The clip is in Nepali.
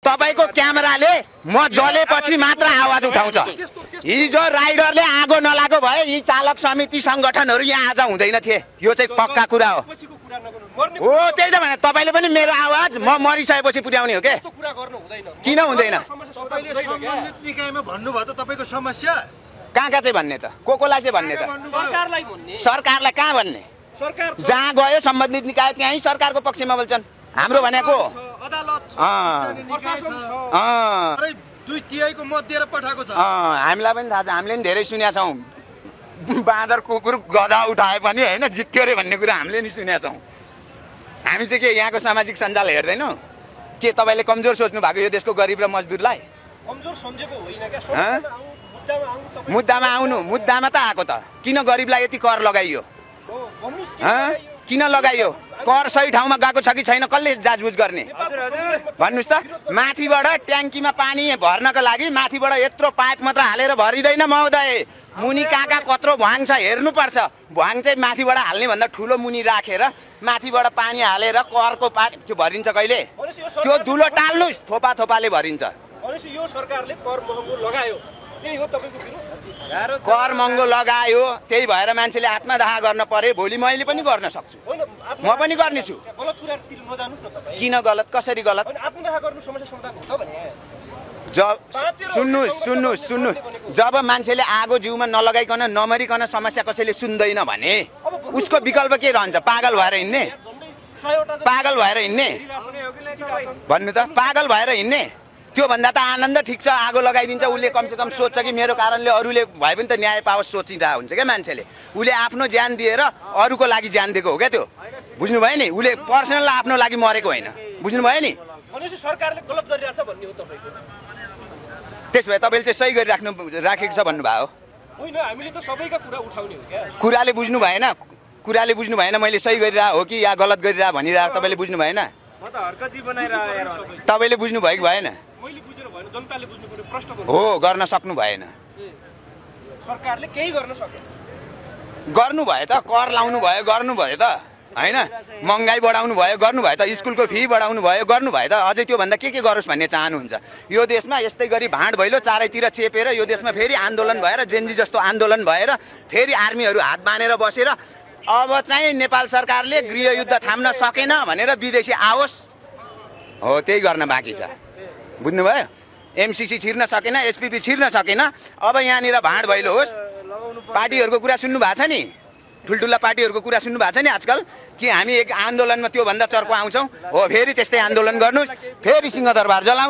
तपाईको क्यामेराले म जलेपछि मात्र आवाज उठाउँछ। हिजो राइडरले आगो नलागो भए यी चालक समिति संगठनहरू यहाँ आज हुँदैन थिए। यो चाहिँ पक्का कुरा हो। हो त्यही त भने तपाईले पनि मेरो आवाज म मरिसकेपछि पुर्याउने हो के? किन हुँदैन? तपाईले सम्बन्धित निकायमा भन्नुभयो त तपाईको समस्या कहाँ चाहिँ भन्ने त? कोलाई चाहिँ भन्ने त? सरकारलाई भन्ने। सरकारलाई कहाँ भन्ने? सरकार जहाँ गयो सम्बन्धित निकाय त्यहीँ सरकारको पक्षमा बोल्छन्। हाम्रो भनेको अदालत छ, प्रशासन छ। अरे दुई तिहाईको मत दिएर पठाएको छ। हामीलाई पनि थाहा छ। हामीले पनि धेरै सुनेका छौँ। बाँदर कुकुर गधा उठाए पनि होइन जित्यो अरे भन्ने कुरा हामीले नि सुनेका छौँ। हामी चाहिँ के यहाँको सामाजिक सञ्जाल हेर्दैनौँ के? तपाईँले कमजोर सोच्नु भएको यो देशको गरिब र मजदुरलाई? कमजोर सम्झेको होइन क्या। मुद्दामा आउनु। मुद्दामा त आएको त। किन गरिबलाई यति कर लगाइयो? किन लगाइयो? कर सही ठाउँमा गएको छ कि छैन कसले जाँचबुझ गर्ने? भन्नुहोस् त। माथिबाट ट्याङ्कीमा पानी भर्नको लागि माथिबाट यत्रो पाइप मात्र हालेर भरिँदैन महोदय। मुनि कहाँ कत्रो भुवाङ छ हेर्नुपर्छ। भुवाङ चाहिँ माथिबाट हाल्ने भन्दा ठुलो मुनि राखेर माथिबाट पानी हालेर करको पानी त्यो भरिन्छ कहिले? त्यो धुलो टाल्नुहोस्। थोपा थोपाले भरिन्छ। यो सरकारले कर महँगो लगायो। यही हो तपाईको विरोध। कर महँगो लगायो त्यही भएर मान्छेले आत्मदाह गर्न पर्यो। भोलि मैले पनि गर्न सक्छु। म पनि गर्नेछु। गलत कुरातिर नजानुस् न तपाईँ। किन गलत? कसरी गलत? आत्मदाह गर्नु समस्या समाधान हो त भने। सुन्नुहोस्। जब मान्छेले आगो जिउमा नलगाइकन नमरिकन समस्या कसैले सुन्दैन भने उसको विकल्प के रहन्छ? पागल भएर हिँड्ने? पागल भएर हिँड्ने? भन्नु त। पागल भएर हिँड्ने? त्योभन्दा त आनन्द ठिक छ। आगो लगाइदिन्छ उसले कमसेकम सोध्छ कि मेरो कारणले अरूले भए पनि त न्याय पाओस् सोचिरहेको हुन्छ क्या मान्छेले। उसले आफ्नो ज्यान दिएर अरूको लागि ज्यान दिएको हो क्या त्यो। बुझ्नुभयो नि? उसले पर्सनल आफ्नो लागि मरेको होइन। बुझ्नुभयो नि? सरकारले गलत गरिरहेछ भन्ने हो तपाईको। त्यसो भए तपाईँले चाहिँ सही राखेको छ भन्नुभयो? होइन, हामीले त सबैका कुरा उठाउने हो क्या। कुराले बुझ्नु भएन? कुराले बुझ्नु भएन मैले सही गरिरहेको हो कि या गलत गरिरहेको भनिरहेको तपाईँले बुझ्नु भएन? म त हरकती बनाइरहेको। तपाईँले बुझ्नु भयो कि भएन? मैले बुझेर भएन, जनताले बुझ्नु पर्यो। प्रश्न गर्नु हो, गर्न सक्नु भएन। सरकारले केही गर्न सक्यो? गर्नु भयो त। कर लाउनु भयो, गर्नु भयो त होइन? महँगाई बढाउनु भयो, गर्नु भयो त। स्कुलको फी बढाउनु भयो, गर्नु भयो त। अझै त्योभन्दा के गरोस् भन्ने चाहनुहुन्छ? यो देशमा यस्तै गरी भाँड भैलो चारैतिर चेपेर यो देशमा फेरि आन्दोलन भएर जेन्जी जस्तो आन्दोलन भएर फेरि आर्मीहरू हात बाँधेर बसेर अब चाहिँ नेपाल सरकारले गृहयुद्ध थाम्न सकेन भनेर विदेशी आओस्। हो, त्यही गर्न बाँकी छ। बुझ्नुभयो? एमसिसी छिर्न सकेन, एसपिपी छिर्न सकेन। अब यहाँनिर भाँड भैलो होस्। पार्टीहरूको कुरा सुन्नु भएको छ नि? ठुल्ठुला पार्टीहरूको कुरा सुन्नु भएको छ नि आजकल? कि हामी एक आन्दोलनमा त्योभन्दा चर्को आउँछौँ। हो, फेरि त्यस्तै आन्दोलन गर्नुहोस्। फेरि सिंहदरबार जलाउनु।